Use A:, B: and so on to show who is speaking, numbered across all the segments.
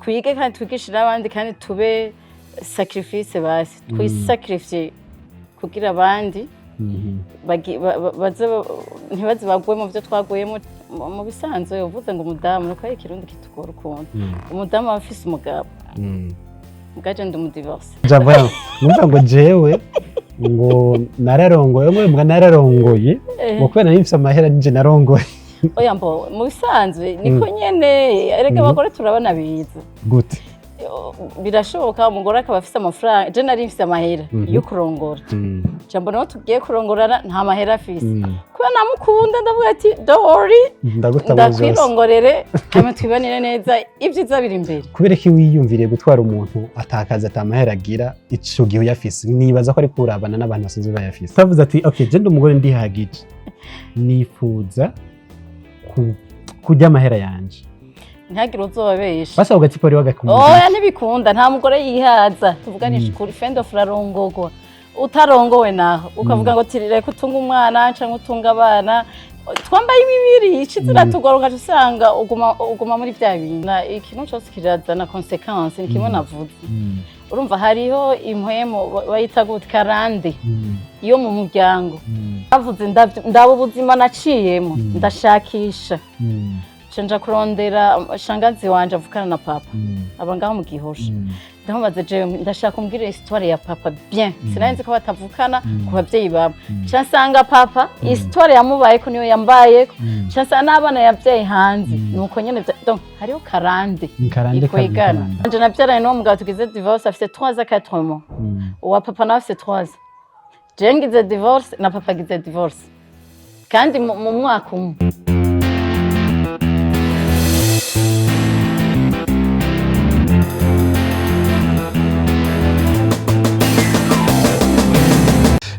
A: Twige kandi twigishe n'abandi, kandi tube sacrifice, basi twisacrifice kugira abandi baze ntibaze bagwe mu byo twaguyemo. Mu bisanzwe uvuze ngo umudamu, nuko ari Ikirundi kitugora ukuntu. Umudamu aba afise umugabo, mugaje ndi umudivorce.
B: Jambo yawe numva ngo jewe ngo nararongoye, ngo mbwa nararongoye, ngo kubera nari mfise amahera nije narongoye.
A: Oya, mbo mu bisanzwe niko nyene erega abagore turabona biza.
B: Gute?
A: Birashoboka umugore akaba afise amafaranga. Je nari mfise amahera yo kurongora. Jambo nawe tugiye kurongorana nta mahera afise. Kubera namukunda, ndavuga ati: "Don't worry."
B: Ndagutamo byose.
A: Ndakwirongorere, hanyuma twibanire neza, ibyiza biri imbere.
B: Kubera ko wiyumviriye gutwara umuntu atakaza, ata mahera agira, ico gihe uyafise, nibaza ko ari kurabana n'abantu basanzwe bayafise. Utavuze ati: "Okay, je ndi umugore, ndihagije, nifuza kurya amahera yanje."
A: Ntihagire uzobabesha.
B: Basaba ugatipa wari wagakumva.
A: Oya, ntibikunda, nta mugore yihaza, tuvuganisha ukuri. Fendof urarongogwa, utarongowe naho ukavuga ngo tirire ko utunga umwana cyangwa utunga abana, twambaye imibiri ishize iratugora, ugaca usanga uguma muri bya bintu. Ikintu cyose kirazana conséquence, ni kimwe navuze. Urumva hariho impwemu bayita gute, karande yo mu muryango. Bavuze ndaba ubuzima naciyemo, ndashakisha, nca kurondera shangazi wanje avukana na papa, aba ngaho mu Gihosha. Ndamubaza: "Jewe ndashaka umbwire histoire ya papa bien." Sinari nzi ko batavukana ku babyeyi babo. Nca nsanga papa histoire yamubayeko niyo yambayeko. Nca nsanga n'abana yabyaye hanze nuko nyene donc hariho karande
B: Karande.
A: ikwegana. Nje nabyaranye n'uwo mugabo tugize divorce afite 3 ans 4 mois, uwa papa nawe afite 3 ans. Jewe ngize divorce na papa agize divorce, kandi mu mwaka umwe.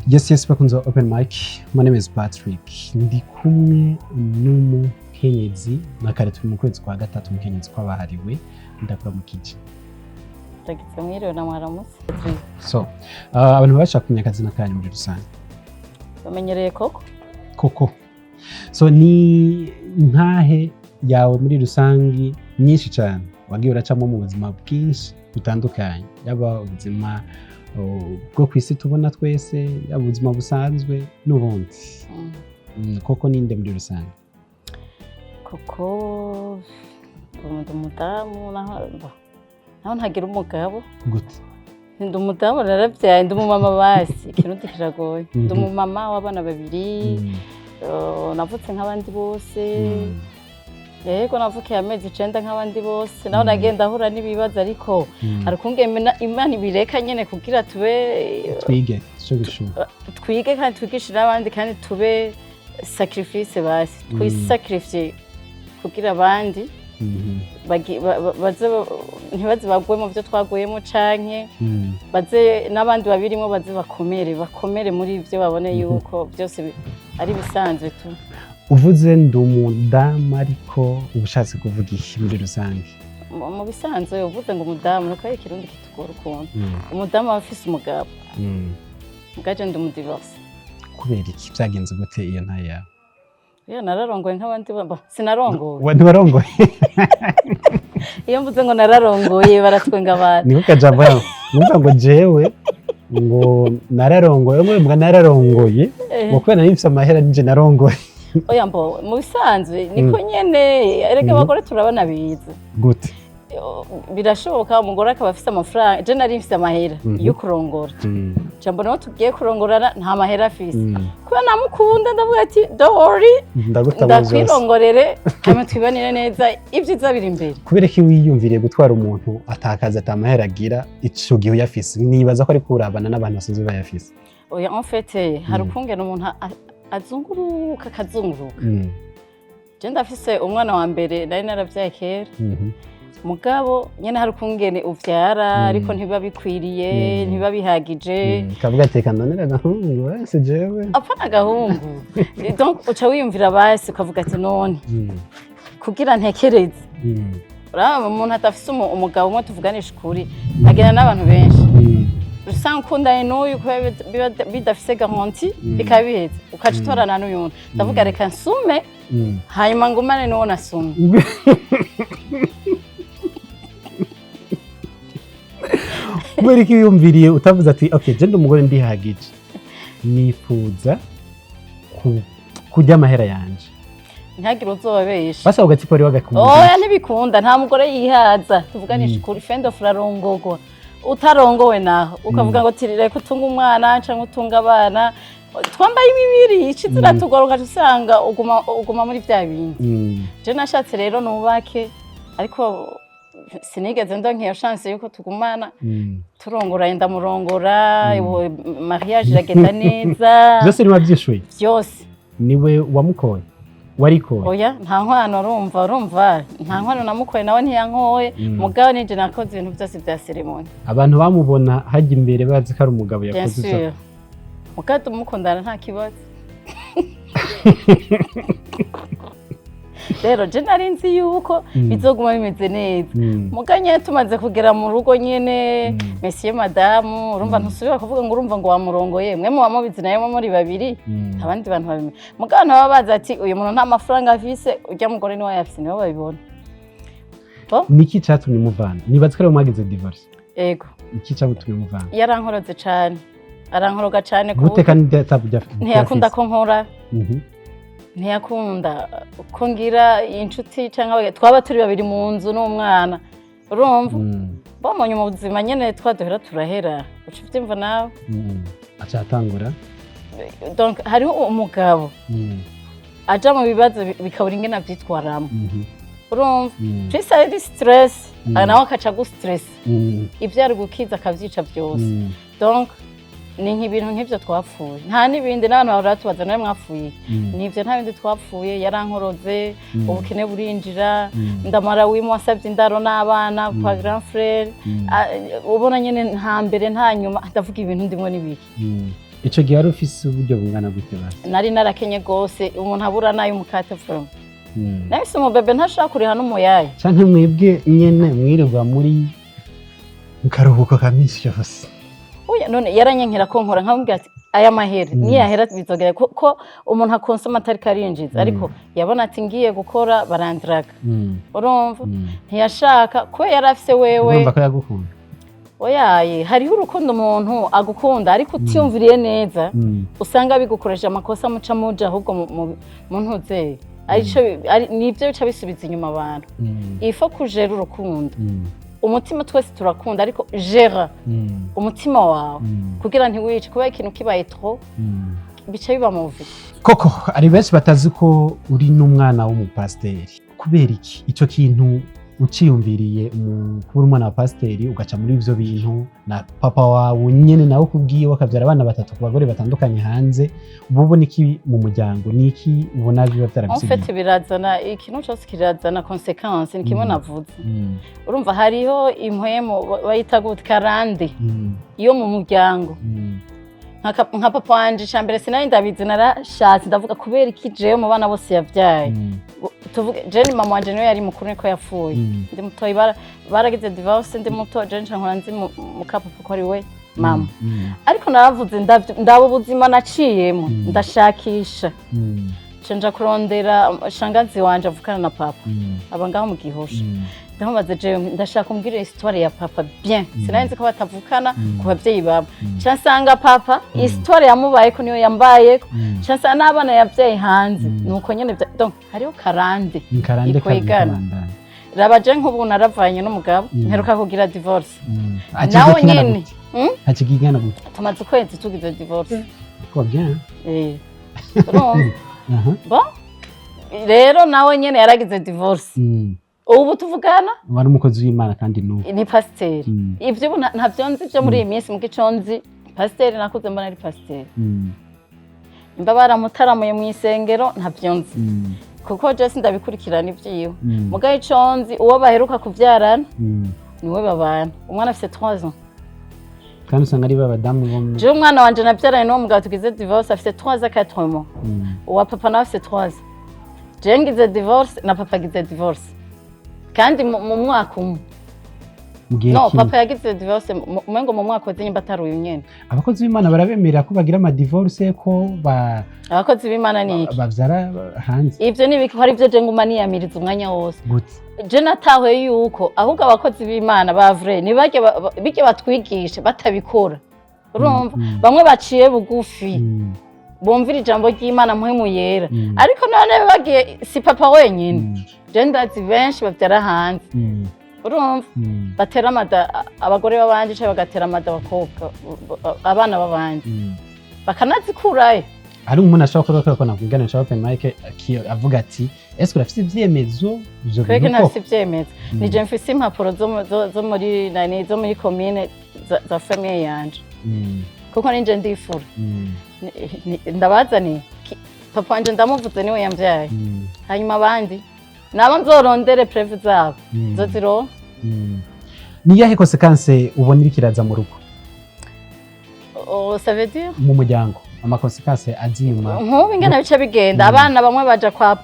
B: Yes, bakunze Open Mic, my name is Patrick, ndi kumwe n'umukenyezi na kare turi mu kwezi kwa gatatu, umukenyezi kwabahariwe. Ndakuramukije.
A: Ndagize mwiriwe na mwaramutse.
B: So abantu bashaka kumenya akazina kanyu muri rusange?
A: Bamenyereye koko.
B: Koko. So ni ntahe yawe muri rusange nyinshi cyane wagiye uracamo mu buzima bwinshi butandukanye, yaba ubuzima bwo ku isi tubona twese, yaba ubuzima busanzwe n'ubundi. Koko ninde muri rusange?
A: Koko ndi umudamu, naho ntagira umugabo.
B: Gute?
A: Ndi umudamu, narabyaye, ndi umumama, basi ikirundi kiragoye. Ndi umumama w'abana babiri. Navutse nk'abandi bose. Yego, navukiye amezi 9 nk'abandi bose, naho nagenda ahura n'ibibazo, ariko hari ukungene Imana ibireka nyene kugira tube
B: Twige cyo gishura.
A: Twige kandi twigishe n'abandi, kandi tube sacrifice, basi twisacrifice kugira abandi baze ntibaze bagwe mu byo twaguyemo, canke baze n'abandi babirimo baze bakomere muri ibyo, babone yuko byose ari bisanzwe tu.
B: Uvuze ndi umudamu, ariko uba ushatse kuvuga iki muri rusange?
A: Mu bisanzwe uvuze ngo umudamu, nuko ari Ikirundi kitugora ukuntu. Umudamu aba afise umugabo, mugaje ndi umudivorce.
B: Kubera iki? Byagenze gute iyo ntaye yawe?
A: Iyo nararongoye nk'abandi sinarongoye.
B: Wa ntiwarongoye?
A: Iyo mvuze ngo nararongoye baratwenga abantu.
B: Niko kajambo yawe numva ngo jewe ngo nararongoye, ngo mbwa nararongoye, ngo kubera nari mfise amahera nije narongoye.
A: Oya, mbo mu bisanzwe niko nyene erega abagore turabona biza.
B: Gute?
A: Birashoboka umugore akaba afise amafaranga. Je nari mfise amahera yo kurongora. Jambo nawe tugiye kurongorana nta mahera afise. Kubera namukunda, ndavuga ati: "Don't worry."
B: Ndagutamo byose.
A: Ndakwirongorere, hanyuma twibanire neza, ibyiza biri imbere.
B: Kubera ko wiyumviriye gutwara umuntu atakaza, ata mahera agira, ico gihe uyafise, nibaza ko ari kurabana n'abantu basanzwe bayafise.
A: Oya, en fait hari ukungene umuntu azunguruka akazunguruka. Je ndafise umwana wa mbere nari naravyaye kera. Mugabo nyene hari ukungene uvyara, ariko ntibiba bikwiriye, ntibiba bihagije.
B: Kavuga ati: "Reka ndonere agahungu wese jewe."
A: Apana agahungu, donc uca wiyumvira basi ukavuga ati: "None kugira ntekereze." Urabona umuntu adafise umugabo umwe, tuvuganisha ukuri, agenda n'abantu benshi. Usanga ukundanye n'uyu, kubera biba bidafise garantie, bikaba biheze, ukaca utorana n'uyundi. Ndavuga: "Reka nsume, hanyuma ngumane n'uwo nasumye."
B: Kubera iki wiyumviriye utavuze ati: "Okay, je ndi umugore, ndihagije, nifuza kurya amahera yanje"?
A: Ntihagire uzobabesha.
B: Basa ugatsipo wari wagakunda?
A: Oya, ntibikunda. Nta mugore yihaza, tuvuganisha ukuri. Fin de urarongogwa, utarongowe naho ukavuga ngo tirire utunga umwana canke utunga abana. Twambaye imibiri ici ziratugora, ugaca usanga uguma muri vya bindi. Je nashatse rero nubake, ariko sinigeze ndonka iyo chance yuko tugumana. Turongora, ndamurongora, mariage iragenda neza.
B: Byose niba byishuye?
A: Byose.
B: Niwe wamukoye, warikoye?
A: Oya, nta nkwano. Urumva nta nkwano namukoye, nawe ntiyankoye. Mugabo nije nakoze ibintu byose bya cérémonie.
B: Abantu bamubona hajya imbere bazi ko ari umugabo
A: Bien
B: yakoze ivyo.
A: sûr, mugabo tumukundana nta kibazo. Rero je nari nzi yuko bizoguma bimeze neza. Muga nyene tumaze kugera mu rugo nyene, monsieur, madame, urumva ntusubira kuvuga ngo urumva ngo wamurongoye. Mwe muba mubizi nayo muri babiri. Abandi bantu babimenya, mugabo baba bazi ati uyu muntu nta mafaranga afise, urya mugore niwe ayafise, nibo babibona. Bo?
B: Niki catumye muvana? Nibaza ko ariwe mwagize divorce?
A: Ego.
B: Iki camutumye muvana?
A: Yarankorotse cane, arankoroga cane ku
B: Gute?
A: buryo
B: Kandi atabujya?
A: Ntiyakunda ko nkora, ntiyakunda ko ngira inshuti cyangwa twaba turi babiri mu nzu n'umwana, urumva. Bamonye mu buzima nyene twaduhera turahera, uca uvyumva nawe.
B: Aca atangura.
A: Donc hariho umugabo aja mu bibazo bikabura ingene avyitwaramo, urumva. Twese ari stress, nawe akaca agustress, ivyo ari gukiza akavyica vyose. Donc ni nk'ibintu nk'ivyo twapfuye, nta n'ibindi. N'abantu bahora batubaza: "Nawe mwapfuye?" Nivyo, nta bindi twapfuye. Yarankoroze, ubukene burinjira, ndamara wimo wasabye indaro n'abana kwa grand frère. Ah, ubona nyene nta mbere nta nyuma, ndavuga ibintu ndimwo n'ibiki.
B: Ico gihe wari ufise uburyo bungana gute basi?
A: Nari narakenye gose, umuntu abura n'ay'umukate vraiment. Nahise umubebe ntashobora kuriha n'umuyayi.
B: Canke mwebwe nyene mwirirwa muri mu karuhuko ka minsi yose?
A: Oya, none yaranyenkera ko nkora, nkamubwira ati aya mahera niyahera bizogera ko umuntu akonsoma atari karinjiza, ariko yabona ati ngiye gukora barandiraga, urumva. Ntiyashaka kuba yari afise wewe.
B: Urumva ko yagukunda?
A: Oyaye, hariho urukundo umuntu agukunda, ariko utiyumviriye neza usanga bigukoresha amakosa, muca muja ahubwo mu ntuzeye arico nivyo bica bisubiza inyuma abantu. Il faut kujera urukundo, umutima. Twese turakunda, ariko gera umutima wawe kugira ntiwice, kubera ikintu kibaye trop bica biba mauvais.
B: Koko hari benshi batazi ko uri n'umwana w'umupasiteri. Kubera iki ico kintu uciyumviriye kuba uri umwana wa pasiteri, ugaca muri ivyo bintu na papa wawe nyene nawe ukubwiye wakabyara abana batatu ku bagore batandukanye hanze, uba ubona iki mu muryango? Ni iki ubona biba
A: En fait,
B: byaragusigiye?
A: birazana ikintu cyose kirazana conséquence, ni kimwe navuze. Urumva hariho impwemu bayita gute, karande yo mu muryango. Nka papa wanje, icambere sinari ndabizi, narashatse ndavuga kubera iki jewe mu bana bose yavyaye. Tuvuge je ni mama wanje niwe yari mukuru, niko yapfuye ndi mutoyi. Baragize divorce ndi muto, je nca nkora nzi muka papa ko ari we mama. Ariko naravuze ndaba ubuzima naciyemo, ndashakisha, nca nja kurondera shangazi wanje avukana na papa, aba ngaho mu Gihosha. Ndamubaza: "Jewe ndashaka umbwire histoire ya papa bien." Sinari nzi ko batavukana ku babyeyi babo. Nca nsanga papa histoire yamubayeko niyo yambayeko. Nca nsanga n'abana yavyaye hanze nuko nyene donc hariho karande
B: Nkarande.
A: ikwegana.
B: Kabandana.
A: Raba je nk'ubu naravanye n'umugabo, mperuka kugira divorce.
B: Nawe
A: Nawe nyene.
B: Hakigana gute?
A: Tumaze ukwezi tugize divorce.
B: Ko bien.
A: Eh. Urumva?
B: Aha.
A: Bon, rero nawe nyene yaragize divorce. Ubu tuvugana
B: Wari umukozi w'Imana kandi n'ubu?
A: Ni pasiteri. Ivyo ubu ntavyo nzi vyo muri iyi minsi, muko ico nzi pasiteri nakuze mbona ari pasiteri. Nimba baramutaramuye mu isengero ntavyo nzi, kuko je sindabikurikirana ivyiwe. Mugabo ico nzi, uwo baheruka kuvyarana niwe babana, umwana afise 3 ans.
B: Kandi usanga ari ba badamu bo
A: Jewe umwana wanje navyaranye n'uwo mugabo tugize divorce afise 3 ans 4 mois. Uwa papa nawe afise 3 ans. Jewe ngize divorce na papa agize divorce, kandi mu mwaka umwe.
B: Mu gihe
A: No,
B: kimwe.
A: papa yagize divorce umengo mu mwaka weze, nyimba atari uyu nyene.
B: Abakozi b'Imana barabemerera ko bagira amadivorce, ko ba
A: Abakozi b'Imana ni iki?
B: Bavyara hanze.
A: Ivyo ni ibiki? Ko ari ivyo je nguma niyamiriza umwanya wose.
B: Gute?
A: Je natahuye yuko ahubwo abakozi b'Imana ba vrai ni barya bijya batwigisha batabikora, urumva? Bamwe baciye bugufi, bumvira ijambo ry'Imana, Mpwemu Yera. Ariko none bagiye, si papa wenyine. Je ndazi benshi bavyara hanze, urumva? Batera amada abagore b'abandi canke bagatera amada abakobwa, abana b'abandi, bakanazikurayo.
B: Hari umuntu ashobora kuba ko nakubwira nshaka open mic avuga ati: "Ese urafise ivyemezo ivyo
A: Twebwe
B: bintu
A: ntafise
B: koko?"
A: ivyemezo. Nije mfise impapuro zo muri nani, zo muri komine za famille yanje, kuko ninje ndifura. Ndabazaniye papa wanje, ndamuvuze, niwe yambyaye. Hanyuma abandi nabo nzorondere preuves zabo, nzozironka.
B: Ni iyahe conséquence ubona iriko iraza mu rugo?
A: Oh, ça veut dire?
B: Mu muryango, amaconséquences azima.
A: Nk'ubu ingene bice bigenda, abana bamwe baja kwa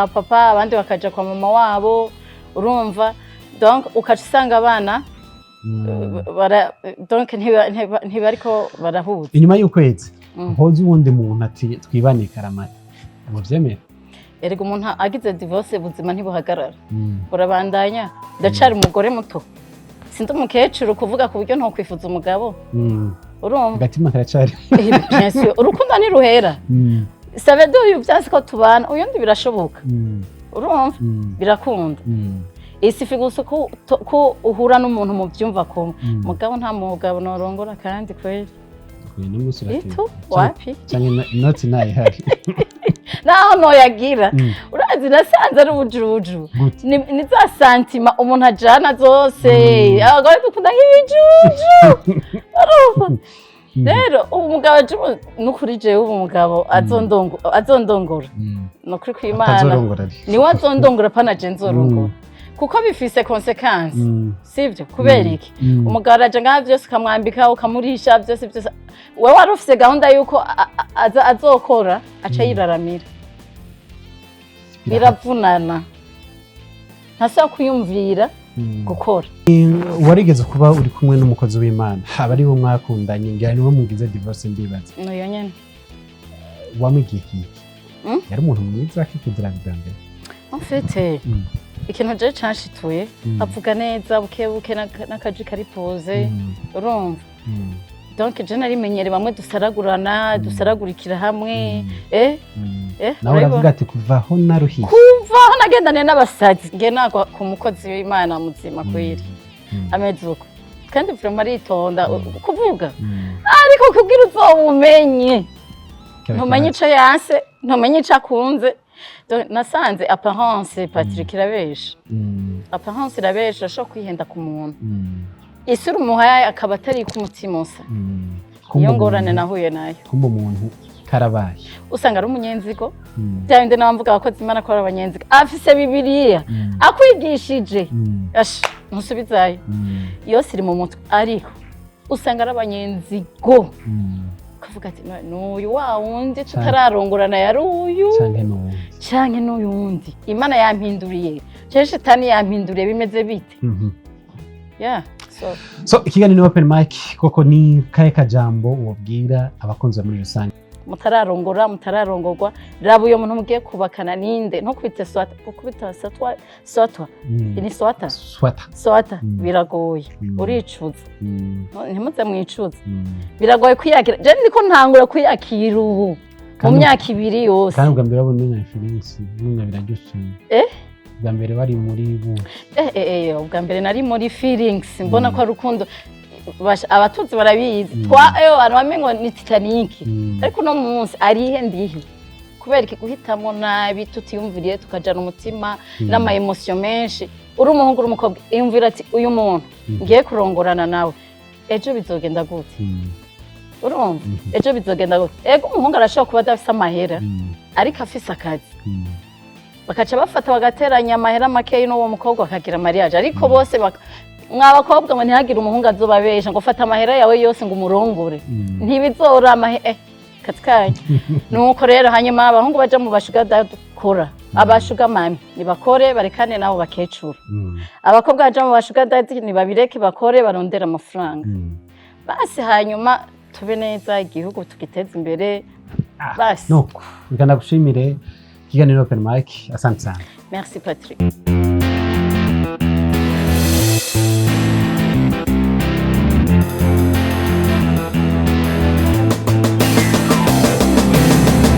A: papa, abandi bakaja kwa mama wabo, urumva? Donc ukaca usanga abana donc ntibariko barahuza.
B: Inyuma y'ukwezi hoza uwundi muntu ati: "Twibane karamata", muvyemera?
A: Erega umuntu agize divorce, ubuzima ntibuhagarara, burabandanya. Ndacari umugore muto, sindi umukecuru kuvuga ku buryo ntokwifuza umugabo, urumva?
B: Agatima karacari.
A: Eh, bien sûr, urukundo ntiruhera. Ça veut dire uyu vyansi ko tubana, uyundi birashoboka, urumva? Birakunda. Isifi gusa ko uhura n'umuntu mu byumva kumwe. Mugabo nta mugabo norongora kandi kweli.
B: Uyu n'umunsi urateye.
A: Itu wapi.
B: Canke inoti ntayihari.
A: Naho noyagira, urazi nasanze ari ubujuju.
B: Gute?
A: Ni za sentiments umuntu ajana zose. Abagore dukunda nk'ibijuju, urumva? Rero ubu mugabo aje ubu, nukuri jewe ubu mugabo azondongora, nukuri kw'Imana.
B: Atazorongora ari.
A: Niwe azondongora, pana je nzorongora, kuko bifise conséquences. Sivyo? Kubera iki? Umugabo araje ngaha, vyose ukamwambika, ukamurisha byose byose, wewe wari ufise gahunda yuko azokora, aca yiraramira. Biravunana, ntasaba kwiyumvira gukora.
B: Warigeze kuba uri kumwe n'umukozi w'Imana, aba ari wo mwakundanye, ngira niwe mugize divorce, ndibaza.
A: Nuyo nyene.
B: Wamwigiye iki? Yari umuntu mwiza akikudira bwa mbere?
A: En fait, ikintu je canshituye, avuga neza buke buke, n'akaji kari posé, urumva? Donc je narimenyere bamwe dusaragurana, dusaragurikira hamwe, eh.
B: Nawe
A: urabibona?
B: Uravuga ati: "Kuva aho naruhiye."
A: Kuva aho nagendaniye n'abasazi, nge nagwa ku mukozi w'Imana muzima kwiri, ameze uko, kandi vraiment aritonda kuvuga. Ariko kugira uzobumenye,
B: Kaba
A: ntumenye
B: kibazo.
A: ico yanse, ntumenye ico akunze. Donc, nasanze apparence, Patrick, irabesha. Apparence irabesha, ashobora kwihenda ku muntu, isura umuhaye akaba atari ku mutima usa. Niyo ngorane nahuye nayo.
B: Kumba umuntu karabaye.
A: Usanga ari umunyenzigo. Bya bindi n'abamvuga abakozi Imana ko ari abanyenzigo, afise Bibiliya, akwigishije, ash ntusubizayo, yose iri mu mutwe, ariko usanga ari abanyenzigo. Ukavuga ati: "N'uyu wa wundi tutararongorana yari uyu,
B: Canke n'uwundi."
A: Canke n'uyu wundi Imana yampinduriye, canke shitani yampinduriye, bimeze bite? Yeah, so.
B: So ikiganiro ni open mic. Koko ni kahe kajambo wobwira abakunzi muri rusange?
A: Mutararongora, mutararongorwa, raba uyo muntu mugiye kubakana ninde. Ntukubite swata, gukubita satwa swatwa. Ni swata.
B: Swata.
A: Swata. Biragoye. Uricuza. Ntimuze mwicuze. Biragoye kwiyakira. Je ndiko ntangura kwiyakira ubu mu myaka 2 yose.
B: Kandi ubwa mbere wabona umenya feelings, umenya biraryoshe.
A: Eh?
B: Ubwa mbere wari muri bu
A: Eh, eh, eh, ubwa mbere nari muri feelings, mbona ko ari urukundo. Abatutsi barabizi. Twa abantu bamengo ni Titanic. Ariko uno munsi arihe, ndihe? Kubera iki guhitamo nabi, tutiyumviriye, tukajana umutima n'ama émotions menshi? Uri umuhungu, uri umukobwa, iyumvira ati: "Uyu muntu ngiye kurongorana nawe, ejo bizogenda gute?" Urumva? Ejo bizogenda gute? Ego, umuhungu arashobora kuba adafise amahera, ariko afise akazi, bakaca bafata bagateranya amahera makeyi n'uwo mukobwa, bakagira mariage. Ariko bose mwa bakobwa ngo ntihagire umuhungu azobabesha ngo fata amahera yawe yose ngo umurongore. Ntibizora amahe Kazi kanyu. Nuko rero hanyuma abahungu baja mu ba sugar daddy kora, aba sugar mummy nibakore, barekane nabo bakecuru. Abakobwa baja mu ba sugar daddy nibabireke, bakore, barondere amafaranga. Basi hanyuma tube neza, igihugu tugiteze imbere. Basi.
B: Nuko reka ndagushimire, ikiganiro Open Mic, asante sana.
A: Merci, Patrick.